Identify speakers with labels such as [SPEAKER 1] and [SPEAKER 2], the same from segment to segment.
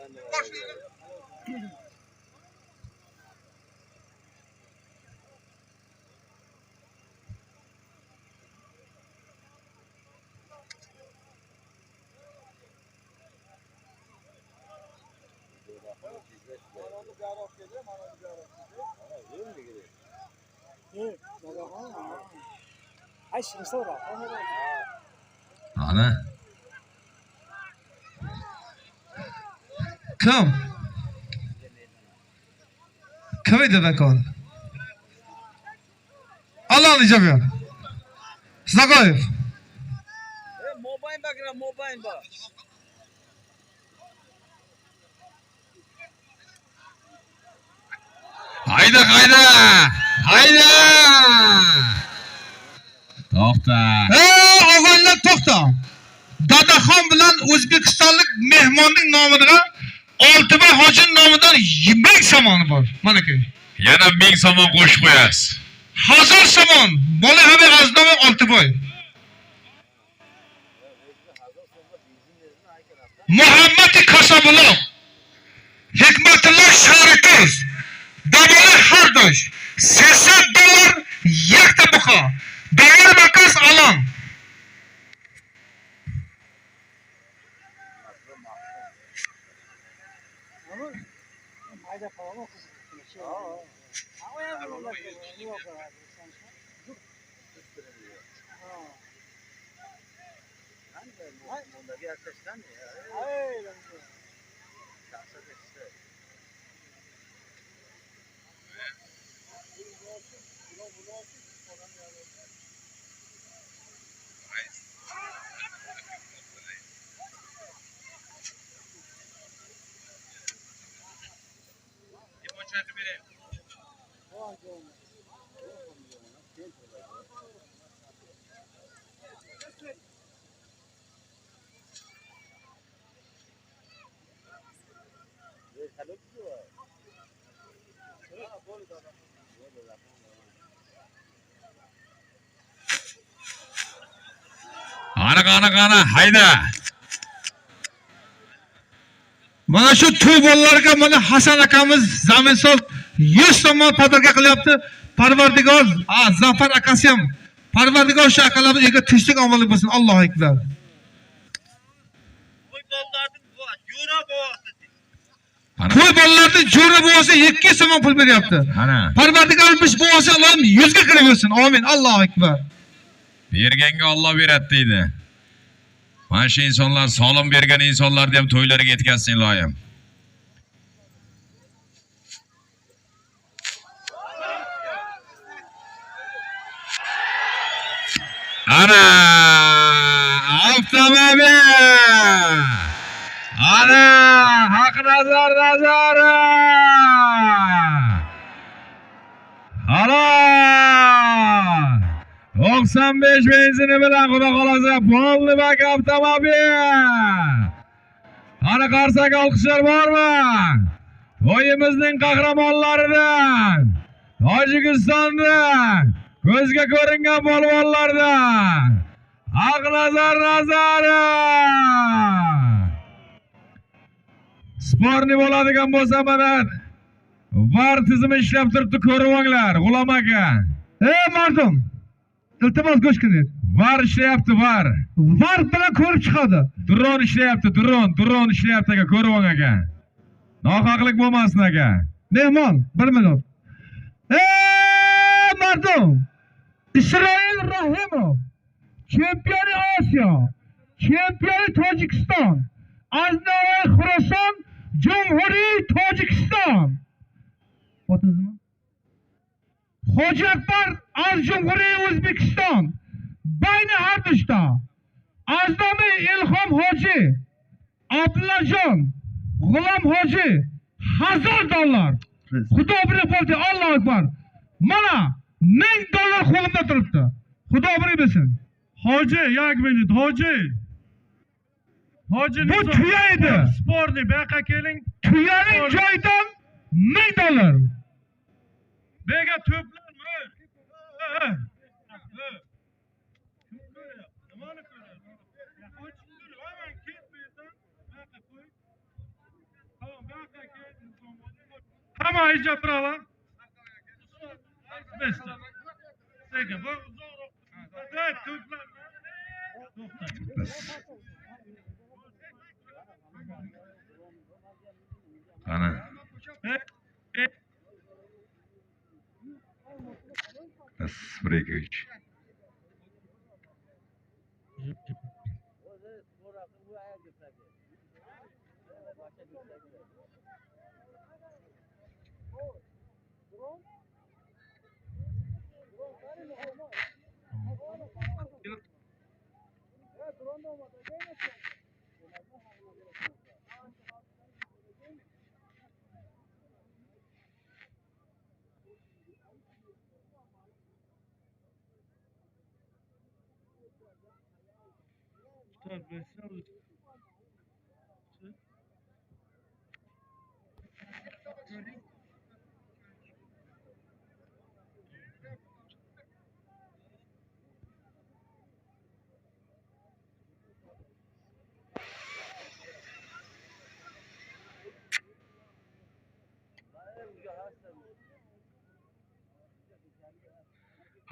[SPEAKER 1] Boshlaylik.
[SPEAKER 2] Ana.
[SPEAKER 1] Kim? Kim edi vakol? Allah'ını icabı. Znakoyev.
[SPEAKER 3] Mobile bak, mobile bak.
[SPEAKER 2] Hayda hayda. Hayda. To'xta.
[SPEAKER 1] Avvallar to'xta. Dadaxon bilan o'zbekistonlik mehmonning nomidan Oltiboy hojining nomidan 1000 somoni bor. Manaki.
[SPEAKER 2] Yana 1000 somon qo'shib qo'yasiz.
[SPEAKER 1] 1000 somon. Bola hamma az nomi Oltiboy. Muhammad Kasabulo. Hikmatulloh Sharikov. Daboli Hardosh. $300 yakta buqa. Davor Bakas Alan.
[SPEAKER 2] Ana qani qani hayda.
[SPEAKER 1] Mana shu to'y bolalarga mana Hasan akamiz Zaminsol 100 so'm podarka qilyapti. Parvardigor, Zafar akasi ham Parvardigor shu akalarning uyiga tinchlik omonlik bo'lsin. Allohu akbar. To'y bolalarning jo'ra bo'lsa 2 so'm pul beryapti.
[SPEAKER 2] Ana.
[SPEAKER 1] Parvardigor biz bo'lsa Allohim 100 ga kirib yursin. Amin. Allohu akbar.
[SPEAKER 2] Berganga Alloh beradi deydi. Mana shu insonlar salom bergan insonlarni ham to'ylariga yetkazsin iloyim. Ana avtomobil. Ana Haqnazar Nazarov. Halol. 95 benzini bilan xudo xolasa polni bak avtomobil. Ana qarsak olqishlar bormi? To'yimizning qahramonlaridan, Tojikistondan, ko'zga ko'ringan polvonlardan Haqnazar Nazarov. Sporni bo'ladigan bo'lsa mana VAR tizimi ishlab turibdi, ko'rib olinglar, G'ulom aka.
[SPEAKER 1] Ey mardum. Iltimos go'shkini.
[SPEAKER 2] VAR ishlayapti, VAR.
[SPEAKER 1] VAR bilan ko'rib chiqadi.
[SPEAKER 2] Dron ishlayapti, dron ishlayapti aka, ko'rib oling aka. Nohaqlik bo'lmasin aka.
[SPEAKER 1] Mehmon, 1 minut. Ey mardum. Isroil Rahimov, chempioni Osiyo, chempioni Tojikiston, Aznavoy Xuroson, Jumhuriy Tojikiston. Otingizmi? Hoji Akbar az Jumhuriy O'zbekiston. Bayni Hardushda. Aznomi Ilhom Hoji, Abdullajon, G'ulom Hoji $1000. Xudo bilir bo'ldi, Allohu akbar. Mana $1000 qo'limda turibdi. Xudo bilir bilsin.
[SPEAKER 4] Hoji, як minut, Hoji. Hoji
[SPEAKER 1] Bu tuya edi.
[SPEAKER 4] Sporni bu yoqqa keling.
[SPEAKER 1] Tuyaning joyidan $1000.
[SPEAKER 4] Bega to'planma. Nimani ko'ryapti? Hamma ijab brava. Besta. Sekin, bu uzoqroq. To'plar. To'xta.
[SPEAKER 2] Qani. Bas, 1 2 3.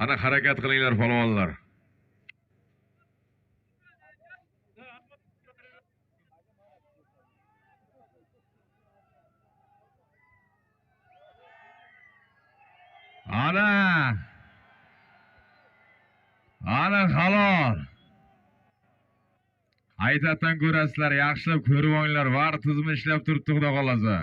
[SPEAKER 2] Qani harakat qilinglar polvonlar. Ana. Ana halol. Qaytadan ko'rasizlar, yaxshilab ko'rib olinglar. Var tizimi ishlab turibdi, xudo xolasa.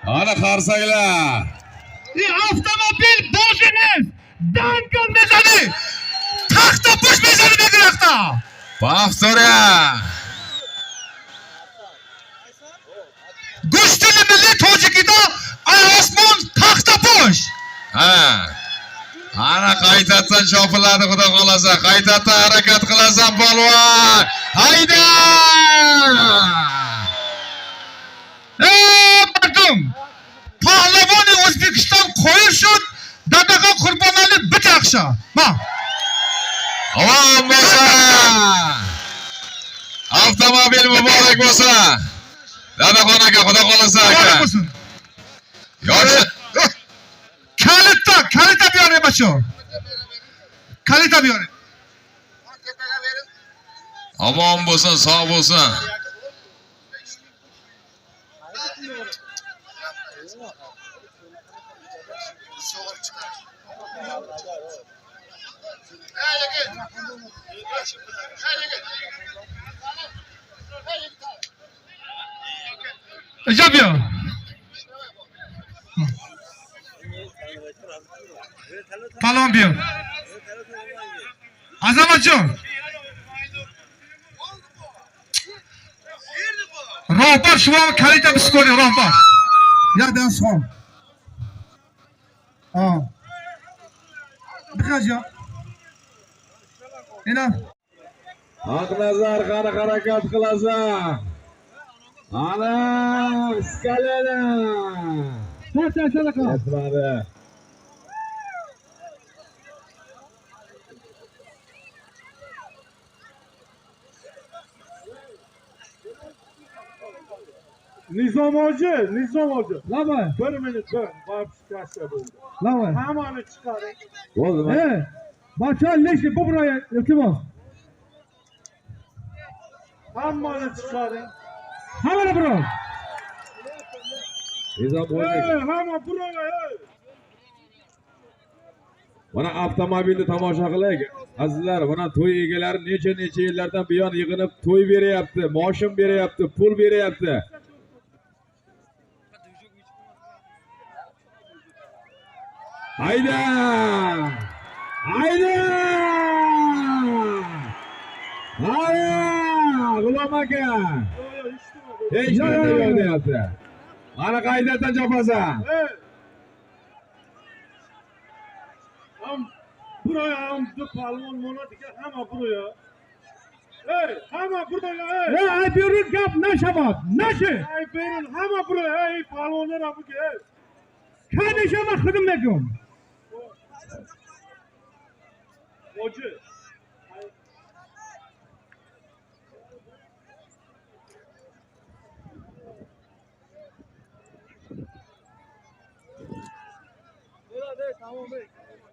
[SPEAKER 2] Ana qarsaklar.
[SPEAKER 1] Avtomobil boshiniz dangal mezani. Taxta push mezani begraqda.
[SPEAKER 2] Повторя.
[SPEAKER 1] Go'shtini milliy tojikida osmon taxta push.
[SPEAKER 2] Ha. Ana qaytadan chopiladi, xudo xolasa. Qaytadan harakat qilasan polvon. Hayda!
[SPEAKER 1] Ey mardum! Pahlavoni O'zbekiston qo'yib shud, Dadaxon Qurbonali bir yaxshi. Ma.
[SPEAKER 2] Omon bo'lsa. Avtomobil muborak bo'lsa. Dadaxon aka, xudo xolasa
[SPEAKER 1] Muborak
[SPEAKER 2] aka.
[SPEAKER 1] bo'lsin.
[SPEAKER 2] Yosh
[SPEAKER 1] Kalita, kalita biyore bacho. Kalita biyore.
[SPEAKER 2] omon bo'lsin, sog' bo'lsin.
[SPEAKER 1] Ijab yo. Palon biyor. Azamatjon. Rohbar shuma kalita biskori rohbar. Yerdan son. Ha. Bixaja. Ina.
[SPEAKER 2] Haqnazar qani harakat qilasan. Ana, skalana. Yetmadi.
[SPEAKER 4] Nizom hoji, Nizom hoji.
[SPEAKER 1] Lava,
[SPEAKER 4] 1 minut, bir vapskasi bo'ldi.
[SPEAKER 1] lava.
[SPEAKER 4] Hammani chiqaring.
[SPEAKER 2] Bo'ldimi?
[SPEAKER 1] Ey, bacha leshi bu buraya iltimos.
[SPEAKER 4] Hammani chiqaring.
[SPEAKER 1] Hammani bro.
[SPEAKER 2] Nizom
[SPEAKER 4] Ey, hamma buraya, ey.
[SPEAKER 2] Mana avtomobilni tomosha qilaylik. Azizlar, mana to'y egalari necha-necha yillardan buyon yig'inib to'y beryapti, moshin beryapti, pul beryapti. Hayda! Hayda! Hayda! G'ulom aka! Hech narsa yo'q deyapti. Mana qaytadan chopasan.
[SPEAKER 4] Ey. Ham Buraya ham du palvon mona degan hamma buraya. Ey, hamma buraya ey.
[SPEAKER 5] Ey, ay berun gap nashabad, nashi.
[SPEAKER 4] Ey berun hamma buraya ey palvonlar ham ey.
[SPEAKER 5] Kanishama xudim megum.
[SPEAKER 4] Hoji.